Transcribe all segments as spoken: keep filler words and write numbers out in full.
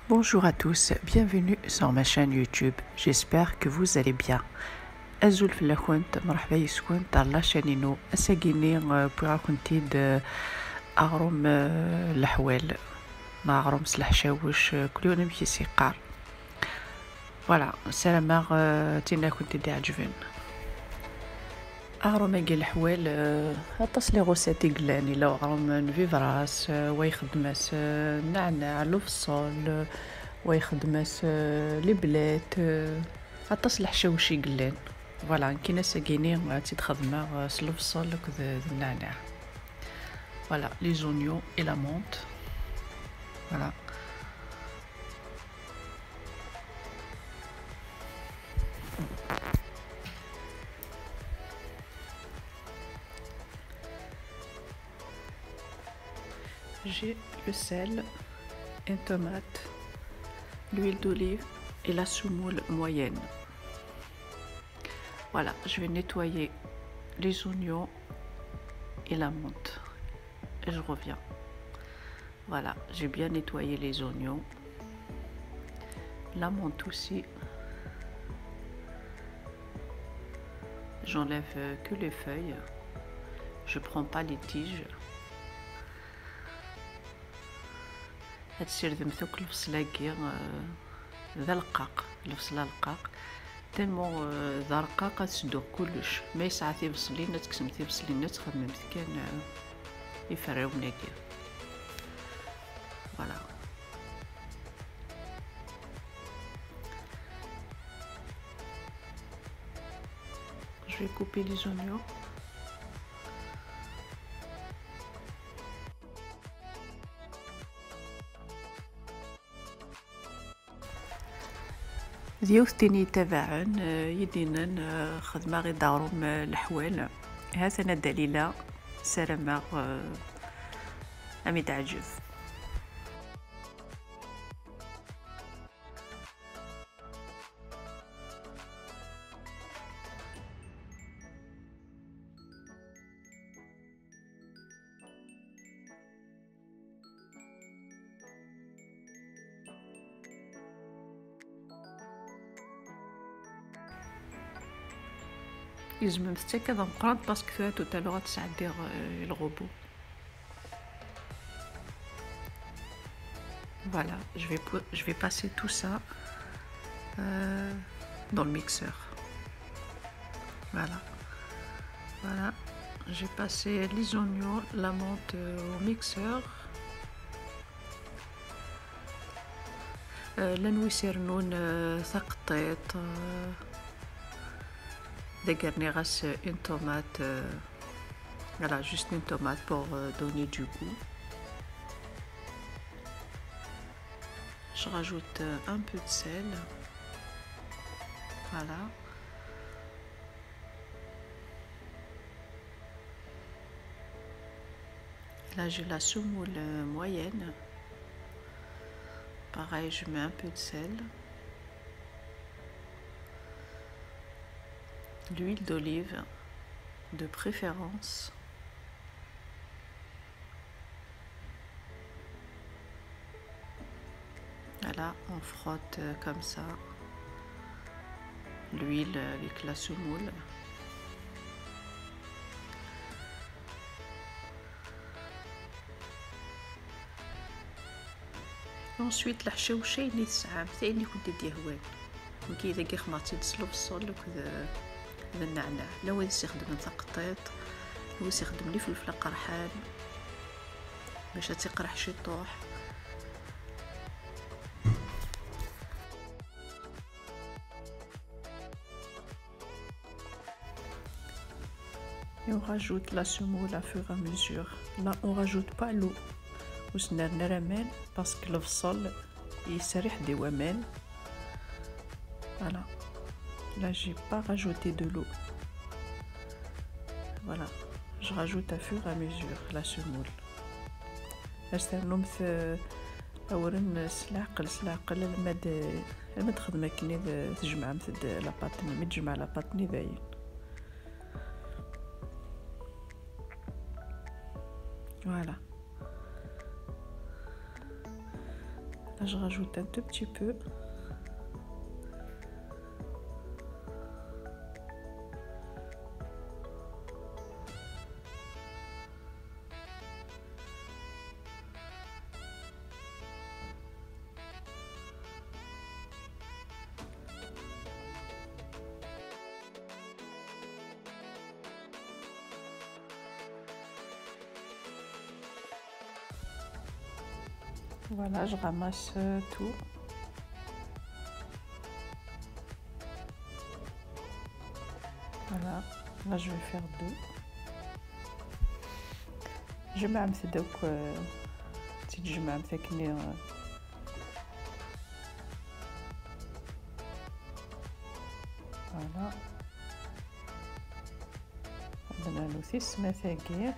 Bonjour à tous, bienvenue sur ma chaîne YouTube. J'espère que vous allez bien. Azul fell-akent, mṛeḥba yis-kent ar la chaîne-inu. Ass-agi-ni, euh, wwiɣ-akent-id, euh, aɣrum, euh, leḥwal, neɣ aɣrum s leḥcawec, euh, kul yiwen amek i s-yeqqar. Voilà, ssarameɣ, euh, ttinin-akent-id iɛeǧben. Aɣrum-agi leḥwal, euh, aṭas les recettes i yellan. Yella uɣrum n vivras, euh, wa ixeddem-as, euh, nneɛneɛ, lebṣel, euh, wa ixeddem-as, euh, les blettes, euh, aṭas leḥcawec i yellan. Voilà, nekkin ass-agi-ni, euh, ad tt-id-xedmeɣ, euh, s lebṣel akked, euh, d nneɛneɛ. Voilà, les oignons et la menthe. Voilà. J'ai le sel, une tomate, l'huile d'olive et la semoule moyenne. Voilà, je vais nettoyer les oignons et la menthe. Et je reviens. Voilà, j'ai bien nettoyé les oignons. La menthe aussi. J'enlève, euh, que les feuilles. Je prends pas les tiges. Ad tessirdemt akk lefṣel-agi, euh, d aleqqaq, lefṣel aleqqaq. Tellement, euh, d arqaq ad sedduɣ kullec. Ma yesɛa tibṣelin, ad tekksem tibṣelin, ad txedmemt kan, euh, iferrawen-agi. Voilà. Je vais couper les oignons. D yiwet tin yettabaɛen, eh, i d-yennan, eh, xedmeɣ-id aɣrum, eh, leḥwal. Ha-t-an a Dalila, ssarameɣ, eh, ad m-yeɛǧeb. Gezmemt-tt akka d ameqqrant, parce que tura tout à l'heure ad tesɛeddiɣ, euh, le robot. Voilà, je vais pou-, je vais passer tout ça, euh, dans le mixeur. Voilà. Voilà. J'ai passé les oignons, la menthe, euh, au mixeur. Euh, llan wis irennun, euh, taqeṭṭiṭ, euh, d agerniɣ-as une tomate, euh, voilà, juste une tomate pour, euh, donner du goût. Je rajoute, euh, un peu de sel. Voilà. Là, j'ai la semoule, euh, moyenne. Pareil, je mets un peu de sel. L'huile d'olive, de préférence. Voilà, on frotte, euh, comme ça l'huile avec la semoule. Ensuite, leḥcawec ayen i tesɛamt, ayen i kent-id-yehwan. Nekki dagi xedmeɣ-tt-id s lebṣel akked, d nneɛneɛ. Llan wid i s-ixeddmen taqeṭṭiṭ, llan wid i s-ixeddmen ifelfel aqerḥan bac ad tt-iqerḥ ciṭuḥ. Et on rajoute la semoule à fur et à mesure. Là, on rajoute pas l'eau. Ur s-nerni ara aman, parce que lebṣel yesriḥ-d i waman. Voilà. Là, j'ai pas rajouté de l'eau. Voilà. Je rajoute à fur et à mesure la semoule. Ad ternumt, euh, awren s leɛqel, s leɛqel, alma d, alma d-txedmem akken i d, tjemɛemt-d la pâte-nni, mi d-tjemɛ la pâte-nni dayen. Voilà. Je rajoute un tout petit peu. Voilà, je ramasse, euh, tout. Voilà, là je vais faire deux. Je mets un petit peu, euh, petite, je mets un petit, euh, voilà. Voilà, aussi, c'est ma figure.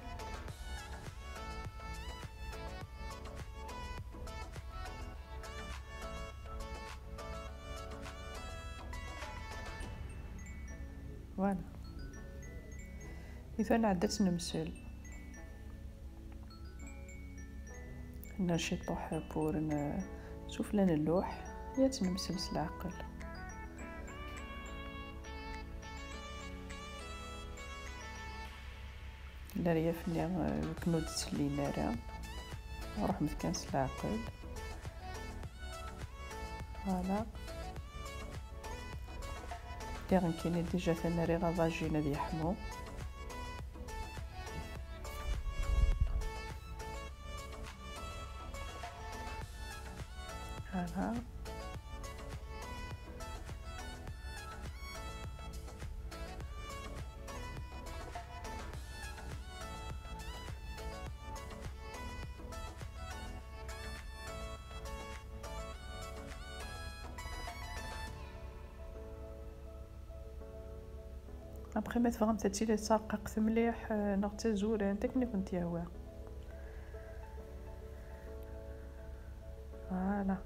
Voilà. إذا عدت نمسل. هنا شي طوح بور ن-، شوف لنا اللوح. يا تنمسل العقل. الرياف اللي كنود تسلينا راه. نروح متكنس العقل. Voilà. داغن كاينين ديجا ثاني ريغا فاجينا دي يحمو. Voilà. Après, ma tebɣamt ad tili tsarqaqt mliḥ, eh, neɣ d tazura, anta akken i kent-yehwa. Voilà.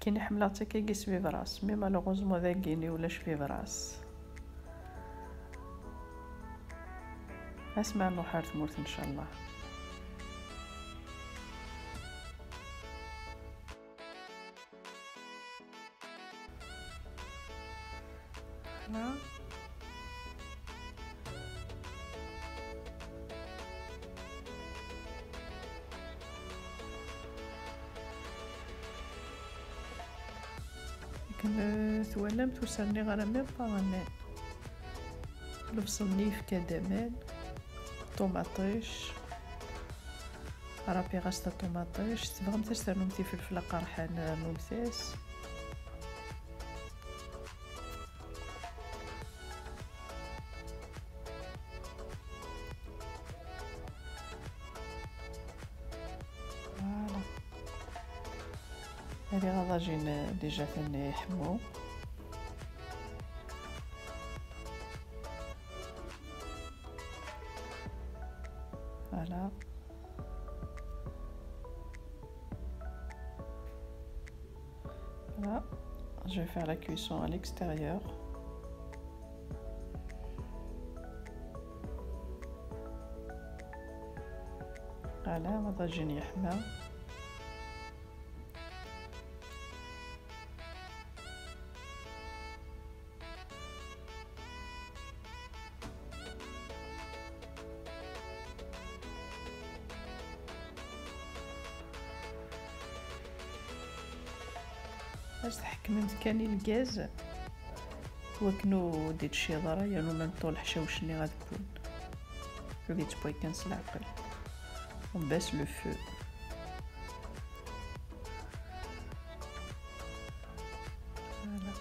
Kini ḥemmleɣ-tt akkagi s vibras, mais malheureusement dagi-ni ulac vibras. Asma nruḥ ar tmurt, ncallah. Voilà. Akken, eh, twalamt, ur s-rniɣ ara même pas aman. Lebṣel-nni yefka-d aman, ṭumaṭic, rapiɣ-as taṭumaṭic, tebɣamt ad s-ternumt ifelfel aqerḥan, rnumt-as. Voilà. هذه غادا جين ديجا ثاني يحمو. Voilà. Voilà, je vais faire la cuisson à l'extérieur. Voilà, ma tagine يحمى. Ad tḥekmemt kan i lgaz, wakken ur d-ittciḍ ara, yernu ma nṭul ḥcawc-nni ad wwun. Ad yettbwa kan s leɛqel. On baisse le feu. Voilà.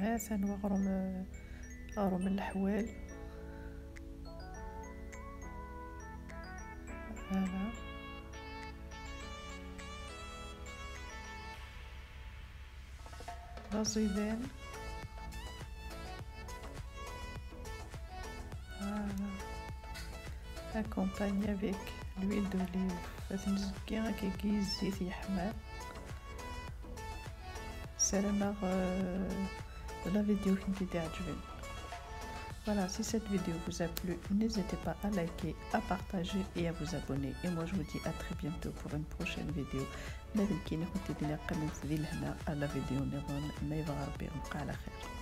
هاثان وغروم، غروم الحوال. d aẓidan. Voilà. Accompagné avec l'huile d'olive. Ad nzeggi akkagi zzit yeḥman. Ssarameɣ, euh, la vidéo ad kem-id-iɛǧeb. Voilà, si cette vidéo vous a plu, n'hésitez pas à liker, à partager et à vous abonner. Et moi, je vous dis à très bientôt pour une prochaine vidéo. Ma d nekkini, ad kent-id-iniɣ qqimemt di lehna, ar la vidéo nniḍen, ma yebɣa Rebbi, nlqaa ɛla xir.